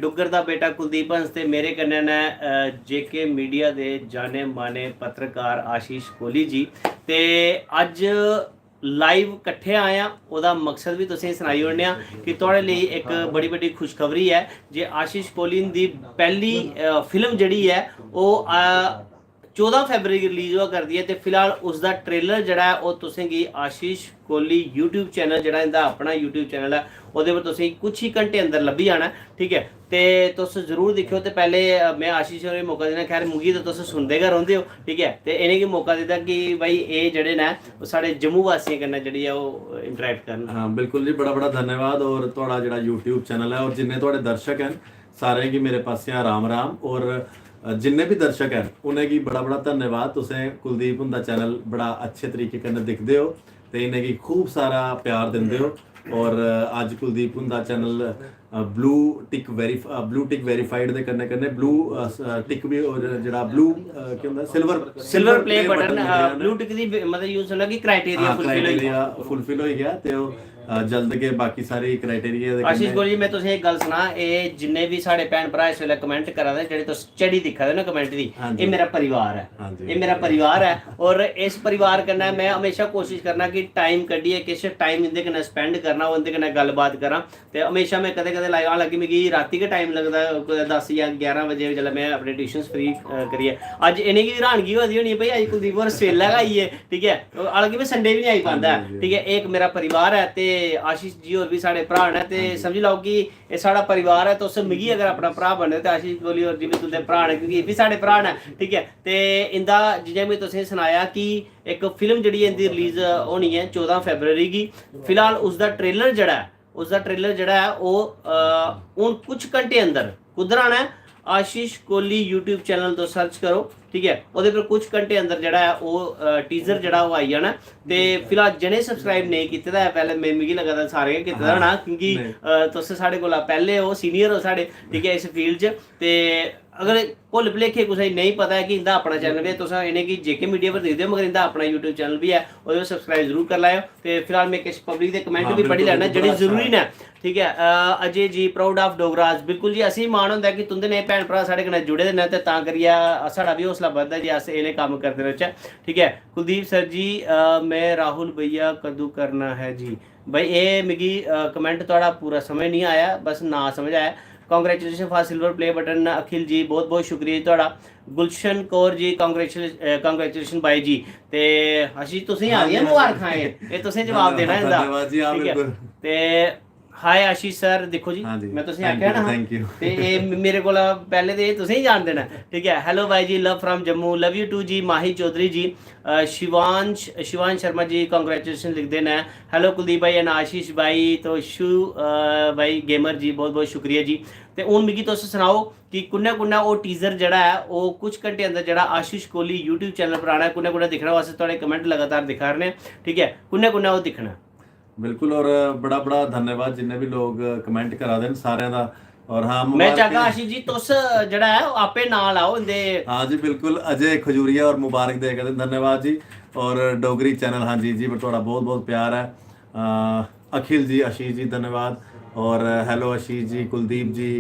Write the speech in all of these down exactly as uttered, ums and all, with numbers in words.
डुग्गर दा बेटा कुलदीप हंस ते मेरे कन्नै न जेके मीडिया दे जाने माने पत्रकार आशीष कोहली जी। ते अज्ज लाइव कट्ठे आए आं, ओह्दा मकसद बी तुसेंगी सनाई ओड़ने आं कि थुआढ़े लेई इक बड़ी बड्डी खुशखबरी ऐ जे आशीष कोहली हुंदी पैह्ली फिल्म जेह्ड़ी ऐ ओह् चौदां फरवरी गी रिलीज होआ करदी ऐ। ते फिलहाल उसदा ट्रेलर जेह्ड़ा ऐ ओह् तुसेंगी आशीष कोहली यूट्यूब चैनल, जेह्ड़ा इंदा अपना यूट्यूब चैनल ऐ, ओह्दे पर तुसेंगी कुछ ही घंटे अंदर लब्भी जाना ऐ। ठीक ऐ, ते तुस जरूर दिक्खेओ। ते पैह्ले में आशीष होरें गी मौका देना, खैर मिगी ते तुस सुनदे गै रौंह्दे ओ, ठीक ऐ, ते इ'नेंगी मौका दित्ता कि भाई एह् जेह्ड़े न ओह् साढ़े जम्मू वासियें कन्नै जेह्ड़ी ऐ ओह् इंटरेक्ट करन। हां, बिल्कुल जी, बड़ा बड़ा धन्यवाद। और थुआढ़ा जेह्ड़ा यूट्यूब चैनल ऐ और जिन्ने थुआढ़े दर्शक हैन, सारें गी मेरे पासेआ राम राम। और जिन्ने बी दर्शक हैन, उ'नेंगी बड़ा बड़ा धन्यवाद। तुसें कुलदीप हुंदा चैनल बड़ा अच्छे तरीके कन्नै दिखदे ओ ते इ'नेंगी खूब सारा प्यार दिंदे ओ। और अज्ज कुलदीप हुंदा channel blue tick verify blue tick verified दे कन्नै कन्नै ब्लू टिक बी, और जेह्ड़ा ब्लू केह् होंदा, silver silver play button. Blue tick दी मतलब यूज होना कि क्राइटेरिया फुलफिल होई गेआ। फुलफिल होई गेआ ते ओह् जल्द गै बाकी सारी क्राइटेरिया दे आशीष गोयल जी, में तुसें इक गल्ल सनां, एह् जिन्ने बी साढ़े भैन भ्राऽ इस बेल्लै कमेंट करा दे, जेह्ड़े तुस चढ़ी दिक्खा दे ना कमेंट दी, एह् मेरा परिवार ऐ। एह् मेरा परिवार ऐ। और इस परिवार कन्नै में हमेशा कोशिश करना कि टाइम कड्ढियै किश टाइम इं'दे कन्नै स्पैंड करना, उं'दे कन्नै गल्लबात करां। ते हमेशा में कदें कदें लाइव, हालांकि मिगी रातीं गै टाइम लगदा, कुतै दस जां ग्यारह बजे, जिसलै में अपने ट्यूशन फ्री करियै। अज्ज इ'नेंगी बी र्हानगी होआ दी होनी भाई, अज्ज कुलदीप होर सवेला गै आई गे। ठीक ऐ, हालांकि में संडे बी निं आई पांदा ऐ। ठीक ऐ, एह् इक मेरा परिवार ऐ ते आशीष जी होर बी साढ़े भ्राऽ न। ते समझी लैओ कि एह् साढ़ा परिवार ऐ। तुस मिगी अगर अपना भ्राऽ बने ते आशीष गोयल होर जी बी तुं'दे भ्राऽ न, क्योंकि एह् बी साढ़े भ्राऽ न। ठीक ऐ, ते इं'दा जि'यां में तुसेंगी सनाया कि इक फिल्म जेह्ड़ी ऐ इं'दी रिलीज होनी ऐ चौदां फरवरी गी। फिलहाल उसदा ट्रेलर जेह्ड़ा ऐ उसदा ट्रेलर जेह्ड़ा ऐ ओह् हून कुछ घंटे अंदर कुद्धर आना ऐ? आशीष कोहली यूट्यूब चैनल तुस सर्च करो, ठीक ऐ, ओह्दे पर कुछ घंटे अंदर जेह्ड़ा ऐ ओह् टीजर जेह्ड़ा ओह् आई जाना। ते फिलहाल जि'नें सब्सक्राइब नेईं कीते दा ऐ, पैह्लें में, मिगी लगदा सारें गै कीते दा होना, क्योंकि तुस साढ़े कोला पैह्ले ओ, सीनियर ओ साढ़े, ठीक ऐ, इस फील्ड च। ते अगर भुल्ल भलेखे कुसै गी नेईं पता ऐ कि इं'दा अपना चैनल बी ऐ, तुस इ'नेंगी जेके मीडिया पर दिखदे ओ, मगर इं'दा अपना यूट्यूब चैनल बी ऐ, ओह्दे पर सब्सक्राइब जरूर करी लैएओ। ते फिलहाल में किश पब्लिक दे कमेंट बी पढ़ी लैना जेह्ड़े जरूरी न। ठीक ऐ, Ajay ji, proud of Dogras, बिल्कुल जी, असेंगी मान होंदा ऐ कि तुं'दे नेह् भैन भ्राऽ साढ़े कन्नै जुड़े दे न, ते तां करियै साढ़ा बी हौसला बधदा जे अस इ'नें कम्म करदे रौह्चै। ठीक ऐ, कुलदीप सर जी, में राहुल भैया कदूं करना है जी? भाई, एह् मिगी कमेंट थुआढ़ा पूरा समझ निं आया, बस नांऽ समझ आया। Congratulation for silver play button, अखिल जी, बहुत बहुत शुक्रिया जी थुआढ़ा। गुलशन कौर जी, कांग्रेचुलेशन बाई जी। ते आशीष, तुसें आ दियां मुबारखां, एह् एह् तुसें जवाब देना इं'दा। धन्यवाद जी, हां, ठीक ऐ। बिल्कुल। ते हाय आशीष सर, दिक्खो जी, हां जी, में तुसें thank आखेआ you, ना, thank you। ते एह् मेरे कोला पैह्ले ते एह् तुसें ही जानदे न। ठीक ऐ, hello बाई जी, love from Jammu, love you too जी, माही चौधरी जी, अ, शिवांश शिवांश शर्मा जी कांग्रेचुलेशन लिखदे न। Hello कुलदीप भाई and आशीष भाई, तो शू, अ, भाई गेमर जी, बहुत बहुत शुक्रिया जी। ते हून मिगी तुस सनाओ कि कु'न्नै कु'न्नै ओह् टीजर जेह्ड़ा ऐ ओह् कुछ घंटे अंदर जेह्ड़ा आशीष कोहली यूट्यूब चैनल पर आना ऐ, कु'न्नै कु'न्नै दिक्खना, अस थुआढ़े कमेंट लगातार दिक्खा 'रने आं। ठीक ऐ, कु'न्नै कु'न्नै ओह् दिक्खना? बिल्कुल, और बड़ा बड़ा धन्यवाद जिन्ने बी लोग कमेंट करा दे न सारें दा। और हां, मैं चाहगा आशीष जी, तुस जेह्ड़ा ऐ ओह् आपे नांऽ लाओ इंदे। हां जी, बिल्कुल, अजय खजूरिया और मुबारक दे कदे धन्यवाद जी। और डोगरी चैनल, हां जी जी, पर थुआढ़ा बहुत बहुत प्यार ऐ। अ, अखिल जी, आशीष जी, धन्यवाद। और हेलो आशीष जी, कुलदीप जी,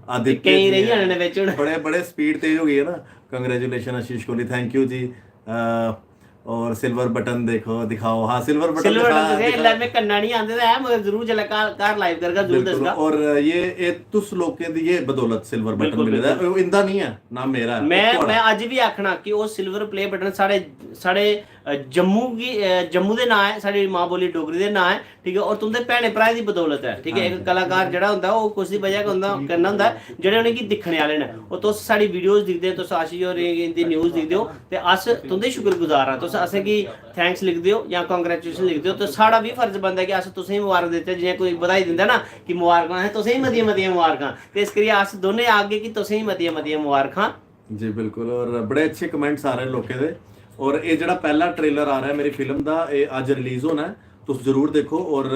आदित्य केईं जी रेही हैं। जाने ने बिच हून। बड़े बड़े स्पीड तेज हो गई है ना। Congratulation Ashish Kohli, thank U जी। अ, और सिल्वर बटन देखो, दिखाओ। हां, सिल्वर बटन सिल्वर बटन दिखाओ, दिखाओ। इसलै में कन्नै निं आंदे दा ऐ, मगर जरूर जिसलै घर घर लाइव करगा जरूर बिल्कुल। दसगा। और ये ये तुस लोकें दी ये बदौलत सिल्वर बटन बिल्कुल, मिले दा ऐ, बिल्कुल। इंदा निं ऐ ना, मेरा ऐ, में थुआढ़ा। मैं अज्ज बी आखना कि ओह् सिल्वर प्ले बटन साढ़े साढ़े अ, जम्मू गी अ, जम्मू दे नांऽ ऐ, साढ़ी मां बोली डोगरी दे नांऽ ऐ, ठीक ऐ, और तुं'दे भैनें भ्राएं दी बदौलत ऐ, ठीक ऐ। इक कलाकार जेह्ड़ा होंदा ओह् कुसदी बजह कन्नै होंदा, कन्नै होंदा ऐ, जेह्ड़े उ'नेंगी दिक्खने आह्ले न। और तुस साढ़ी वीडियोज़ दिखदे ओ, तुस आशीष होरें दी न्यूज़ दिखदे ओ, ते अस तुं'दे शुक्रगुजार आं। तुस असेंगी थैंक्स लिखदे ओ जां कांग्रेचुलेशन लिखदे ओ, ते साढ़ा बी फर्ज बनदा ऐ कि अस तुसेंगी मुबारक देचै। जि'यां कोई बधाई दिंदा ना कि मुबारखां, असें तुसेंगी मतियां मतियां मुबारखां, ते इस करियै अस दोनें आखगे कि तुसेंगी मतियां मतियां मुबारखां। जी बिल्कुल, और बड़े अच्छे कमेंट आ रहे हैं लोकें दे। और ये जेह्ड़ा पैह्ला ट्रेलर आ रहा है मेरी फिल्म दा, ये अज्ज रिलीज होना ऐ, तुस जरूर देखो। और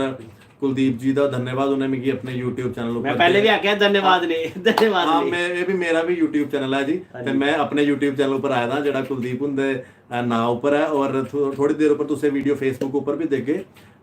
कुलदीप जी दा धन्यवाद, उ'नें मिगी अपने YouTube चैनल उप्पर मैं पैह्ले बी आखेआ धन्यवाद नेईं, धन्यवाद हां, नेईं। मैं, एह् बी मेरा बी YouTube चैनल ऐ जी, हां ते जी। मैं अपने YouTube चैनल उप्पर आए दा, जेह्ड़ा कुलदीप हुंदे अ, नांऽ उप्पर ऐ। और थो-, थोड़ी देर उप्पर तुसें वीडियो Facebook उप्पर बी देखगे।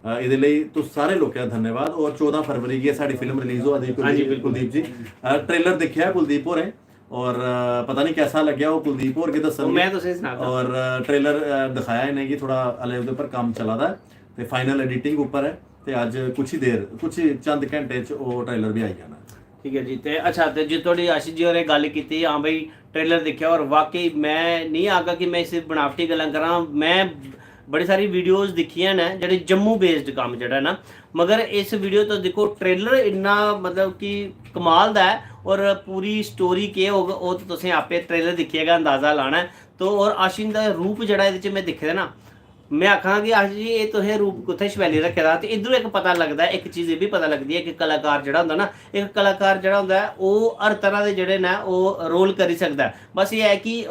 अ, एह्दे लेई तुस सारे लोकें दा धन्यवाद। और चौदां फरवरी गी साढ़ी फिल्म रिलीज होआ दी, हां जी, कुलदीप, बिल्कुल। कुलदीप जी। अ, ट्रेलर दिक्खेआ कुलदीप होरें, और अ, पता नहीं कैसा लग्गेआ, ओह् कुलदीप होर गै दस्सनगे। मैं तुसें सनागा। और अ, ट्रेलर अ, दिखाया इ'नेंगी, थोह्ड़ा हले ओह्दे पर कम्म चला दा ऐ ते फाइनल एडिटिंग उप्पर ऐ, ते अज्ज कुछ ही देर, कुछ ही चंद घैंटे च ओह् ट्रेलर बी आई जाना ऐ। ठीक ऐ जी। ते अच्छा, ते जिस धोड़ी आशीष जी होरें गल्ल कीती, हां भाई, ट्रेलर दिक्खेआ, और वाकई मैं नहीं आखगा कि मैं इस बनावटी गल्लां करां। मैं बड़ी सारी वीडियोज़ दिक्खियां न जेह्ड़े जम्मू बेस्ड कम्म जेह्ड़ा ना, मगर इस वीडियो तुस दिक्खो, ट्रेलर इन्ना, मतलब कि, कमाल दा ऐ, और पूरी स्टोरी केह् होग, ओह् ते तुसें आपे ट्रेलर दिक्खियै गै अंदाजा लाना ऐ। तो और आशीष दा रूप जेह्ड़ा एह्दे च में दिक्खे दा ना, में आखां कि आशीष जी, एह् तुसें रूप कुत्थै छपैली रक्खे दा? ते इद्धरों इक पता लगदा ऐ, इक चीज एह् बी पता लगदी ऐ कि कलाकार जेह्ड़ा होंदा ना, इक कलाकार जेह्ड़ा होंदा ऐ, ओह् हर तरह दे जेह्ड़े न, ओह् रोल करी सकदा ऐ। बस एह् ऐ कि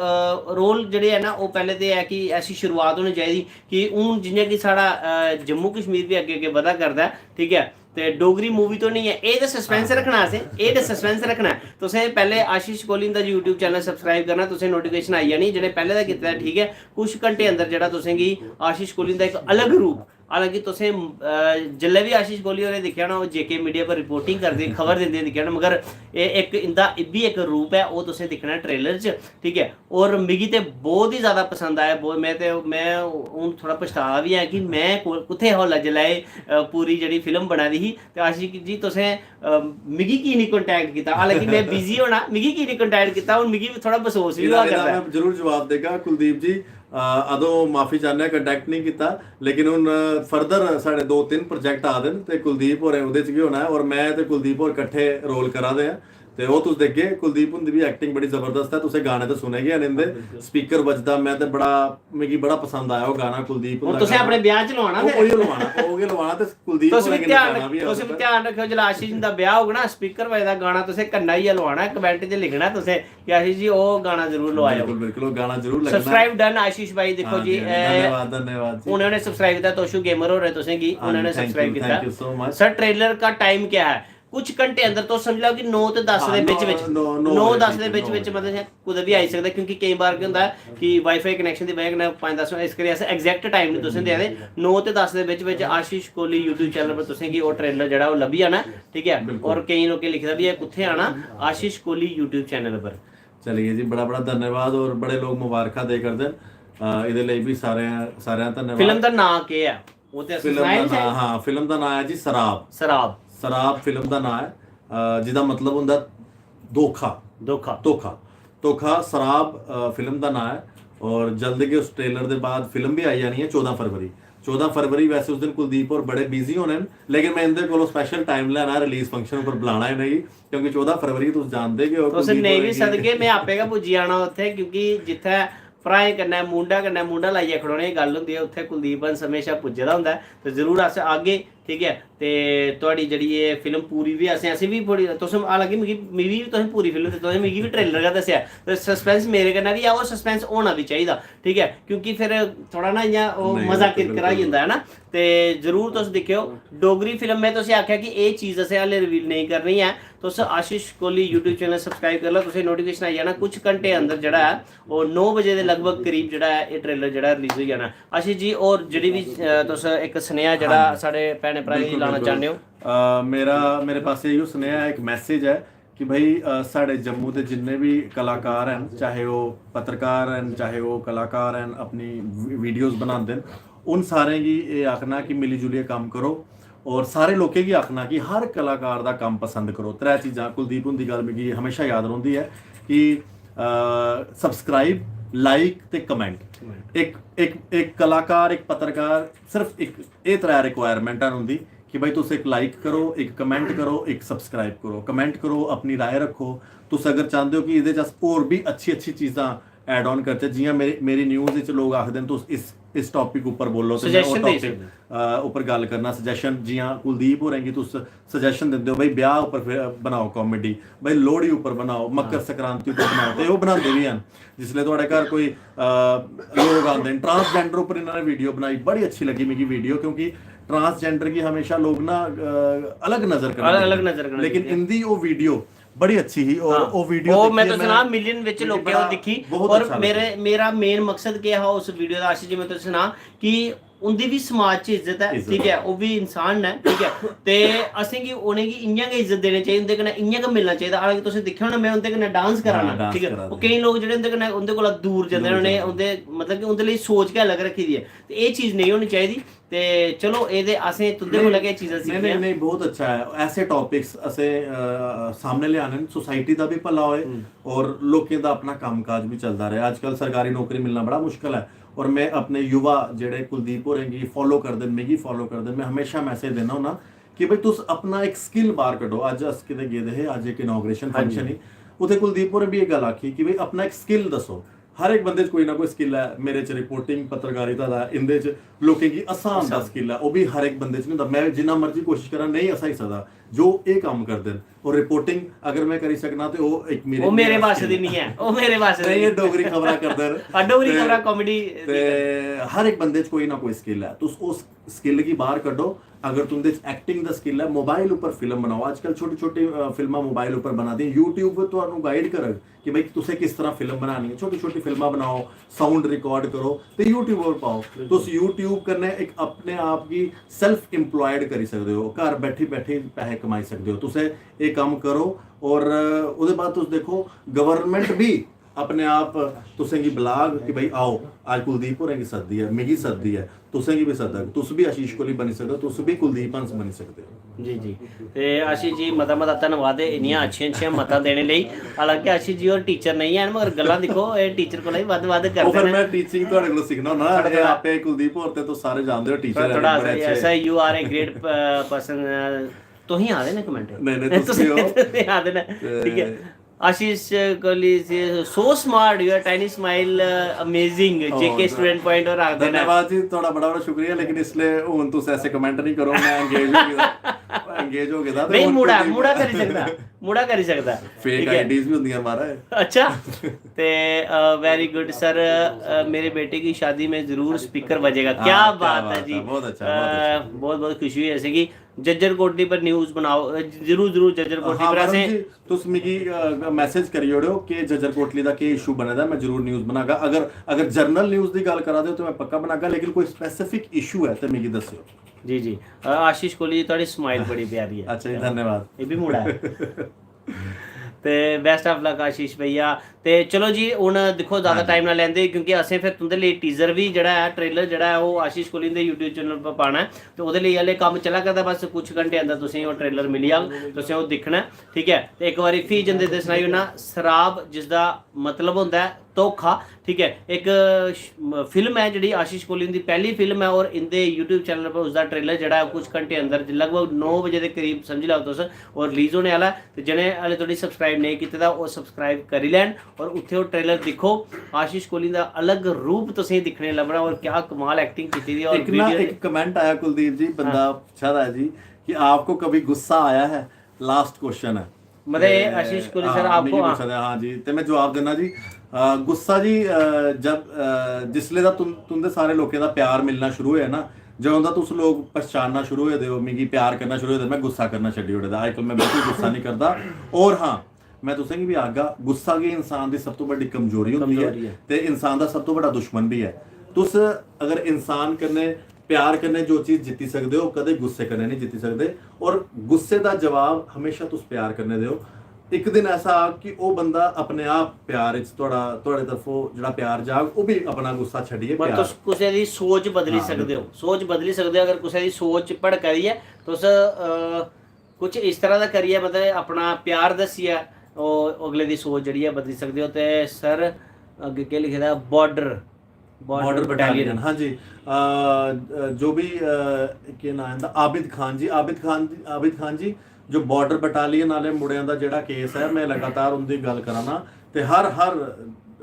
रोल जेह्ड़े ऐ ना, ओह् पैह्ले ते एह् ऐ कि ऐसी शुरुआत होनी चाहिदी कि हून जि'यां कि साढ़ा अ, जम्मू कश्मीर बी अग्गें अग्गें बधा करदा ऐ, ठीक ऐ, ते डोगरी मूवी तो नहीं ऐ, एह् ते सस्पेंस रक्खना असें, एह् ते सस्पेंस रक्खना ऐ। तुसें पैह्ले आशीष कोहली दा YouTube चैनल सब्सक्राइब करना, तुसें नोटिफिकेशन आई जानी। जेह्ड़े पैह्ले दा कीते दा, ठीक ऐ, कुछ घंटे अंदर जेह्ड़ा तुसेंगी आशीष कोहली दा इक अलग रूप, हालांकि तुसें अ, जिसलै बी आशीष कोहली होरें दिक्खेआ ना, ओह् जेके मीडिया पर रिपोर्टिंग करदे, खबर दिंदे दिक्खेआ ना, मगर एह् इक इंदा इब्बी इक रूप ऐ, ओह् तुसें दिक्खना ट्रेलर च, ठीक ऐ। और मिगी ते बहुत ही ज्यादा पसंद आया, बहुत, मैं ते, मैं हून थोह्ड़ा पछतावा बी ऐ कि मैं कु- कुत्थै हा उसलै जिसलै एह् अ, पूरी जेह्ड़ी फिल्म बना दी ही। ते आशीष जी, तुसें अ, मिगी की निं कांटैक्ट कीता? हालांकि मैं बिजी होना, मिगी की निं कांटैक्ट कीता? हून मिगी बी थोह्ड़ा बसोस बी एह्दा होआ एह्दा करदा ऐ। मैं जरूर जवाब देगा कुलदीप जी। अ, अदों माफी चाह्न्ने आं, कांटैक्ट नहीं कीता, लेकिन हून फर्दर साढ़े दो तिन्न प्रोजेक्ट आ दे न ते कुलदीप होरें ओह्दे च बी होना ऐ, और मैं ते कुलदीप होर कट्ठे रोल करा दे आं। ते ओह् तुस दिखगे, कुलदीप हुंदी बी एक्टिंग बड़ी जबरदस्त ऐ। तुसें गाने ते सुने गै न इंदे, स्पीकर बजदा, मैं ते बड़ा, मिगी बड़ा पसंद आया ओह् गाना कुलदीप हून हुंदा तुसें गाना। अपने ब्याह च लुआना ओह् फिर? उ'ऐ लुआना, ओह् गै लुआना ते कुलदीप तुस बी होरें कन्नै ध्यान गाना बी रख- तुस बी होना। ध्यान रखेओ, जिसलै आशीष जी दा ब्याह होग ना, स्पीकर बजदा गाना तुसें कन्नै ही लुआना, कमेंट च लिखना तुसें कि आशीष जी, ओह् गाना जरूर लुआएओ। बिल्कुल, बिल्कुल, ओह् गाना जरूर लगना। सब्सक्राइब डन आशीष भाई, दिक्खो हाँ जी, जी, हाँ जी, ए, धन्यवाद, धन्यवाद जी। उन्होंने सब्सक्राइब कीता, तोशु गेमर होरें तुसेंगी, हाँ उन्होंने जी, thank you, सब्सक्राइब कीता। thank you so much। Sir, trailer का टाइम क्या है? कुछ घंटे अंदर, तुस समझ लैओ कि नौ ते दस हाँ, दे बिच नौ- बिच, नौ- नौ नौ बजे दस ठीक दे है, बिच नौ बिच, बजे। मतलब, शायद कुतै भी आई सकदा, क्योंकि केईं बार केह् होंदा ऐ कि वाईफाई कनैक्शन दी बजह कन्नै पंज दस, इस करियै अस एग्जैक्ट टाइम निं तुसें देआ दे। नौ ते दस दे बिच बिच आशीष कोहली YouTube चैनल पर तुसें गी ओह् ट्रेलर जेह्ड़ा ओह् लब्भी जाना, ठीक ऐ। बिल्कुल। और केईं लोकें लिखे दा बी ऐ, कुत्थै आना? आशीष कोहली YouTube चैनल पर। चलिए जी, बड़ा बड़ा धन्यवाद और बड़े लोग मुबारखां दे करदे न। अ, एह्दे लेई बी सारें, सारें दा धन्यवाद। फिल्म दा नांऽ केह् ऐ? ओह् ते असें फिल्म सनाया दा निं शायद। नांऽ, हाँ, फिल्म दा नांऽ ऐ जी सराब। सराब। सराब फिल्म दा नांऽ ऐ, अ, जिदा मतलब होंदा धोखा। धोखा। धोखा। धोखा सराब, अ, फिल्म दा नांऽ ऐ। और जल्द गै उस ट्रेलर दे बाद फिल्म भी आई जानी ऐ चौदां फरवरी। चौदां फरवरी वैसे उस दिन कुलदीप होर बड़े बिजी होने न, लेकिन मैं इंदे कोलों स्पैशल टाइम लैना, रिलीज फंक्शन उप्पर बुलाना इ'नेंगी, क्योंकि चौदां फरवरी तुस जानदे गै ओ, तुस कुलदीप नेईं होरें बी गी। सदगे, में आपे गै पुज्जी जाना उत्थै, क्योंकि जित्थै भ्राएं कन्नै मूंढा कन्नै मूंढा लाइयै खड़ोने दी गल्ल होंदी ऐ, उत्थै कुलदीप हंस म्हेशा पुज्जे दा होंदा ऐ। ते जरूर अस आगे, ठीक ऐ। ते थुआढ़ी जेह्ड़ी एह् फिल्म पूरी बी असें, असें बी थोह्ड़ी, तुस, हालांकि मिगी, मिगी बी तुसें पूरी फिल्म ते तुसें मिगी बी ट्रेलर गै दस्सेआ, ते सस्पेंस मेरे कन्नै बी ऐ, ओह् सस्पेंस होना बी चाहिदा, ठीक ऐ, क्योंकि फिर थोह्ड़ा ना इ'यां ओह् नेईं, मजा बिल्कुल, किरकिरा होई जंदा ऐ ना। ते जरूर तुस दिक्खेओ डोगरी फिल्म। में तुसें आखेआ कि एह् चीज असें हाले रिवील नेईं करनी ऐ। तुस Ashish Kohli YouTube channel subscribe करी लैओ, तुसें नोटिफिकेशन आई जाना। कुछ घंटे अंदर जेह्ड़ा ऐ, ओह् नौ बजे दे लगभग करीब जेह्ड़ा ऐ, एह् ट्रेलर जेह्ड़ा रिलीज होई जाना। आशीष जी, होर जेह्ड़ी बी, अ, तुस इक सनेहा जेह्ड़ा हां जी। साढ़े भैनें भ्राएं गी बिल्कुल, लाना बिल्कुल। चाह्न्ने ओ? अ, मेरा, मेरे पास इ'यो सनेहा ऐ, इक मैसेज ऐ कि भाई, अ, साढ़े जम्मू दे जिन्ने बी कलाकार हैन, चाहे ओह् पत्रकार हैन, चाहे ओह् कलाकार हैन, अपनी वी-, वीडियोज़ बनांदे न, उन सारें गी एह् आखना कि मिली जुलियै कम्म करो, और सारे लोकें गी आखना कि हर कलाकार दा कम्म पसंद करो। त्रै चीजां, कुलदीप हुंदी गल्ल मिगी हमेशा याद रौंह्दी ऐ कि, अ, सब्सक्राइब, लाइक ते कमेंट। इक, इक, इक कलाकार, इक पत्रकार, सिर्फ इक, एह् त्रै रिक्वायरमेंटां न उं'दी कि भाई तुस इक लाइक करो, इक कमेंट करो, इक सब्सक्राइब करो। कमेंट करो, अपनी राय रक्खो। तुस अगर चांह्दे ओ कि एह्दे च अस होर बी अच्छी अच्छी चीजां ऐड ऑन करचै, जि'यां मेरी, मेरी न्यूज़ च लोक आखदे न, "तुस इस, इस टॉपिक उप्पर बोलो", ते में ओह् Suggestion देई टॉपिक, सकदे। अ, उप्पर गल्ल करना, सजैशन, जि'यां कुलदीप होरें गी तुस सजैशन दिंदे ओ, "भाई, ब्याह उप्पर फिर बनाओ कॉमेडी, भाई, लोहड़ी उप्पर बनाओ, मकर हां। संक्रांति उप्पर बनाओ", ते ओह् बनांदे बी हैन। जिसलै थुआढ़े घर कोई, अ, लोक आंदे न, ट्रांसजेंडर उप्पर इन्होंने वीडियो बनाई, बड़ी अच्छी लगी मिगी वीडियो, क्योंकि ट्रांसजेंडर गी हमेशा लोक ना, अ, अलग नजर कन्नै अलग, दिखदे अलग न। नजर कन्नै लेकिन दिखदे न। इंदी ओह् वीडियो बड़ी अच्छी ही, और हां। ओह् वीडियो ओह् मैं दिक्खियै तुसें मैं, सनां, मिलियन बिच मिगी लोकें बड़ा, ओह् दिक्खी, बहुत और अच्छा मेरे, लग्गा। मेरा मेन मकसद केह् हा उस वीडियो दा, आशीष जी, मैं तुसें सनां कि उं'दी बी समाज च इज्जत ऐ, इज्जत ठीक ऐ, ऐ। ओह् बी इंसान न, ठीक ऐ। ते असेंगी उ'नेंगी इ'यां गै इज्जत देनी चाहिदी, उं'दे कन्नै इ'यां गै मिलना चाहिदा। हालांकि तुसें दिक्खेआ होना, में उं'दे कन्नै डांस करा हां, ना, डांस ठीक ऐ। करा दे। ओह् केईं लोक जेह्ड़े उं'दे कन्नै, उं'दे कोला दूर जंदे दूर न, उ'नें, जंदे। उं'दे, मतलब कि उं'दे लेई सोच गै अलग रक्खी दी ऐ। ते एह् चीज नेईं होनी चाहिदी। ते चलो, एह् ते असें तुं'दे कोला गै चीजां नहीं, सिक्खियां। नहीं, नहीं, बहुत अच्छा है। ऐसे टॉपिक्स असें, अ, सामने ले आने न, सोसाइटी दा भी भला होए हम्म। और लोकें दा अपना कम्मकाज भी चलदा रहे। आजकल सरकारी नौकरी मिलना बड़ा मुश्किल है। और मैं अपने युवा जेह्ड़े कुलदीप होरें गी फॉलो करदे न, मिगी फॉलो करदे न, मैं हमेशा मैसेज देना होना कि भाई, तुस अपना इक स्किल बाहर कड्ढो। अज्ज अस किते गेदे हे, अज्ज इक इनॉग्रेशन हां जी। फंक्शन ही, उत्थे कुलदीप होरें भी एह् गल्ल आखी कि भाई, अपना इक स्किल दस्सो। हर इक बंदे च कोई ना कोई स्किल ऐ। मेरे च रिपोर्टिंग, पत्रकारिता दा, इंदे च लोकें गी हसान दा अच्छा। स्किल ऐ, ओह् भी हर इक बंदे च नहीं होंदा। मैं जिन्ना मर्जी कोशिश करां, नहीं हसाई सकदा। जो एह् कम्म करदे न, और रिपोर्टिंग अगर मैं करी सकना ते ओह् इक मेरे ओह् मेरे मेरा बस स्किल दी ऐ। नहीं ऐ, ओह् मेरे बस दी नहीं, नहीं। एह् डोगरी खबरां करदे न। हां, डोगरी ते, खबरां, कॉमेडी ते दी गल्ल। हर इक बंदे च कोई ना कोई स्किल ऐ। तुस उस स्किल गी बाहर कड्ढो। अगर तुं'दे च एक्टिंग दा स्किल ऐ, मोबाइल उप्पर फिल्म बनाओ। अजकल छोटी-छोटी, अ, फिल्मां मोबाइल उप्पर बना दी। YouTube तुहानू गाइड करग कि भाई, तुसें किस तरह फिल्म बनानी है। छोटी-छोटी फिल्मां बनाओ, साउंड रिकॉर्ड करो ते YouTube पर पाओ। बिल्कुल। तुस YouTube कन्नै इक अपने आप गी सेल्फ एम्प्लॉयड करी सकदे हो, घर बैठी-बैठी पैसे कमाई सकदे हो। तुसें एह् कम्म करो और ओह्दे बाद तुस देखो, गवर्नमेंट भी अपने आप तुसें गी बलाग कि भाई, आओ, अज्ज कुलदीप होरें गी सद्दी ऐ, मिगी सद्दी ऐ, तुसें गी भी सद्दग। तुस भी आशीष कोहली बनी सकदे ओ, तुस भी कुलदीप हंस बनी सकदे ओ। जी, जी। ते आशीष जी, मता मता धन्नवाद ऐ इन्नियां अच्छियां अच्छियां मतां देने लेई। हालांकि आशीष जी होर टीचर नेईं हैन, मगर गल्लां दिक्खो, एह् टीचर कोला बी बद्ध बद्ध ओह् करदे फिर न। मैं टीचिंग थुआढ़े कोला सिक्खना होना ना, थोह्ड़ा, ते थोह्ड़ा। आपे कुलदीप होर ते तुस सारे जानदे हो, टीचर थोह्ड़ा, हैन, थोह्ड़ा बड़े सा, अच्छे। ऐसा, you are a great, uh, person, uh, तुसीं आखदे न कमेंट? नहीं, नहीं, तुस तुसीं, भी हो। तुसीं आखदे न, ते ठीक ऐ। Ashish Kohli is so smart, you are tiny smile, uh, amazing, ओह, जे के student point होर आखदे न। धन्यवाद जी, थुआढ़ा बड़ा बड़ा शुक्रिया, लेकिन इसलै हून तुस ऐसे कमेंट नहीं करो, मैं एंगेज हो गेदा, एंगेज हो गेदा, ते नहीं, हून मुड़ा, क्योंकि मुड़ा करी सकदा, मुड़ा करी सकदा, फेक ठीक ऐ। आईडीज़ भी होंदियां, महाराज। अच्छा, ते, अ, very good sir, अ, मेरे बेटे की शादी में जरूर स्पीकर बजेगा। हाँ, क्या क्या बात है बात जी। है, बहुत अच्छा, बहुत अच्छा। अ, बहुत, बहुत खुशी हुई असेंगी। जज्जर कोटली पर न्यूज़ बनाओ, अ, जरूर, जरूर जज्जर कोटली हाँ, पर वरुण असें जी, तुस मिगी, अ, मैसेज करी ओड़ेओ कि जज्जर कोटली दा केह् इशू बने दा, मैं जरूर न्यूज़ बनागा। अगर, अगर जनरल न्यूज़ दी गल्ल करा दे ओ ते मैं पक्का बनागा, लेकिन कोई स्पेसिफिक इशू ऐ ते मिगी दस्सेओ। जी, जी। अ, आशीष कोहली जी, थुआढ़ी स्माइल बड़ी प्यारी ऐ। अच्छा जी, धन्यवाद। एह् बी मुड़ा ऐ। ते best of luck आशीष भैया। ते चलो जी, हून दिक्खो, ज्यादा हाँ जी। टाइम ना लैंदे, क्योंकि असें फिर तुं'दे लेई टीजर बी जेह्ड़ा ऐ, ट्रेलर जेह्ड़ा ऐ, ओह् आशीष कोहली हुंदे YouTube चैनल पर पाना ऐ। ते ओह्दे लेई हल्ले कम्म चला करदा, बस कुछ घंटे अंदर तुसेंगी ओह् ट्रेलर मिली जाग, तुसें ओह् दिक्खना ऐ, ठीक ऐ। ते इक बारी फ्ही जंदे ते सनाई ओड़ना, सराब जिसदा मतलब होंदा ऐ धोखा, ठीक ऐ। इक श-, म-, फिल्म ऐ जेह्ड़ी आशीष कोहली हुंदी पैह्ली फिल्म ऐ, और इं'दे YouTube चैनल पर उसदा ट्रेलर जेह्ड़ा ऐ, कुछ घंटे अंदर, लगभग नौ बजे दे करीब समझी लैओ तुस, और रिलीज होने आह्ला ऐ। ते जि'नें हाले धोड़ी सब्सक्राइब नेईं कीते दा, ओह् सब्सक्राइब करी लैन और उत्थै ओह् ट्रेलर दिक्खो। आशीष कोहली दा अलग रूप तुसेंगी दिक्खने गी लब्भना और क्या कमाल एक्टिंग कीती दी ऐ। और इक ना, video इक कमेंट आया कुलदीप जी, बंदा हाँ। पुच्छा दा ऐ जी कि आपको कभी गुस्सा आया है? लास्ट क्वेश्चन है। मतलब, ते, आशीष कोहली सर, हाँ, आपको, मिगी हाँ। पुच्छा दा, हाँ जी, ते मैं जवाब दिन्ना जी। अ, गुस्सा जी, अ, जब, अ, जिसले दा तुं-, तुंदे सारे लोकें दा प्यार मिलना शुरू होया ना, जदों दा तुस लोग पहचानना शुरू होए दे ओ, मिगी प्यार करना शुरू होए दे, मैं गुस्सा करना छड्डी ओड़े दा। अजकल मैं बिल्कुल गुस्सा नहीं करदा। और हाँ, मैं तुसेंगी भी आखगा, गुस्सा गै इंसान दी सब तो बड्डी कमजोरी होंदी ऐ कमजोरी ऐ। ते इंसान दा सब तो बड्डा दुश्मन भी ऐ। तुस अगर इंसान कन्नै प्यार कन्नै जो चीज जित्ती सकदे ओ, कदें गुस्से कन्नै नहीं जित्ती सकदे। और गुस्से दा जवाब हमेशा तुस प्यार कन्नै देओ। इक दिन ऐसा आग कि ओह् बंदा अपने आप प्यार च थुआढ़ा, थुआढ़े तरफों जेह्ड़ा प्यार जाग, ओह् भी अपना गुस्सा छड्डियै पर प्यार तुस कुसै दी सोच बदली हाँ, सकदे ओ, बिल्कुल। सोच बदली सकदे ओ। अगर कुसै दी सोच भड़का दी ऐ, तुस, अ, कुछ इस तरह दा करियै, मतलब, अपना प्यार दस्सियै ओह् अगले दी सोच जेह्ड़ी ऐ बदली सकदे ओ। ते सर, अग्गें केह् लिखे दा? Border, Border Border Battalion। Battalion, हाँ जी। अ, अ, जो भी, अ, केह् नांऽ इं'दा? आबिद खान जी, आबिद खान जी, आबिद खान जी, जो Border Battalion आह्ले मुड़ेआं दा जेह्ड़ा केस ऐ, में लगातार उं'दी गल्ल करा ना ते हर, हर,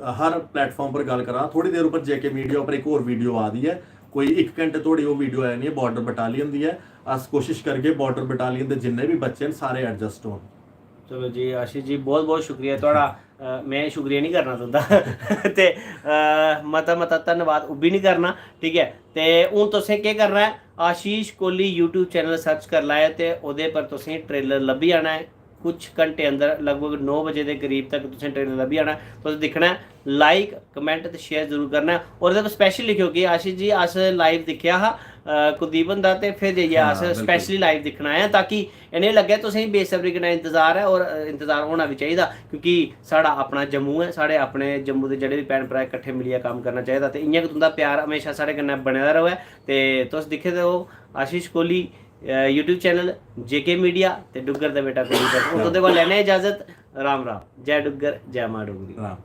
हर प्लेटफार्म पर गल्ल करा। थोड़ी देर उप्पर जेके मीडिया उप्पर इक होर वीडियो आ दी ऐ, कोई इक घैंटे धोड़ी ओह् वीडियो आनी ऐ, Border Battalion दी ऐ। अस कोशिश करगे Border Battalion दे जिन्ने बी बच्चे न, सारे एडजस्ट होन। चलो जी, आशीष जी, बहुत बहुत शुक्रिया थुआढ़ा। अ, में शुक्रिया नहीं करना तुं'दा। ते, अ, मता मता धन्नवाद ओह् बी नहीं करना, ठीक ऐ। ते हून तुसें केह् करना ऐ, Ashish Kohli YouTube channel search करी लैओ ते ओह्दे पर तुसें ट्रेलर लब्भी जाना ऐ। कुछ घंटे अंदर, लगभग नौ बजे दे करीब तक तुसें ट्रेलर लब्भी जाना। तुस दिक्खना ऐ, लाइक, कमेंट ते शेयर जरूर करना ऐ। और एह्दे पर स्पैशल लिखेओ कि आशीष जी, अस लाइव दिक्खेआ हा, अ, कुलदीप हुंदा, ते फिर जाइयै हां, अस बिल्कुल। स्पैशली लाइव दिक्खना आया, ताकि इ'नें लग्गै तुसें गी बेसब्री कन्नै इंतजार ऐ, और इंतजार होना बी चाहिदा, क्योंकि साढ़ा अपना जम्मू ऐ, साढ़े अपने जम्मू दे जेह्ड़े बी भैन भ्राऽ, इकट्ठे मिलियै कम्म करना चाहिदा। ते इ'यां गै तुं'दा प्यार म्हेशां साढ़े कन्नै बने दा र'वै। ते तुस दिक्खदे ओ आशीष कोहली, अ, YouTube चैनल जे के मीडिया ते डुग्गर दा बेटा कोहली। हून तुं'दे कोला लैने आं इजाजत। राम राम, जय डुग्गर, जय मां डोगरी। राम।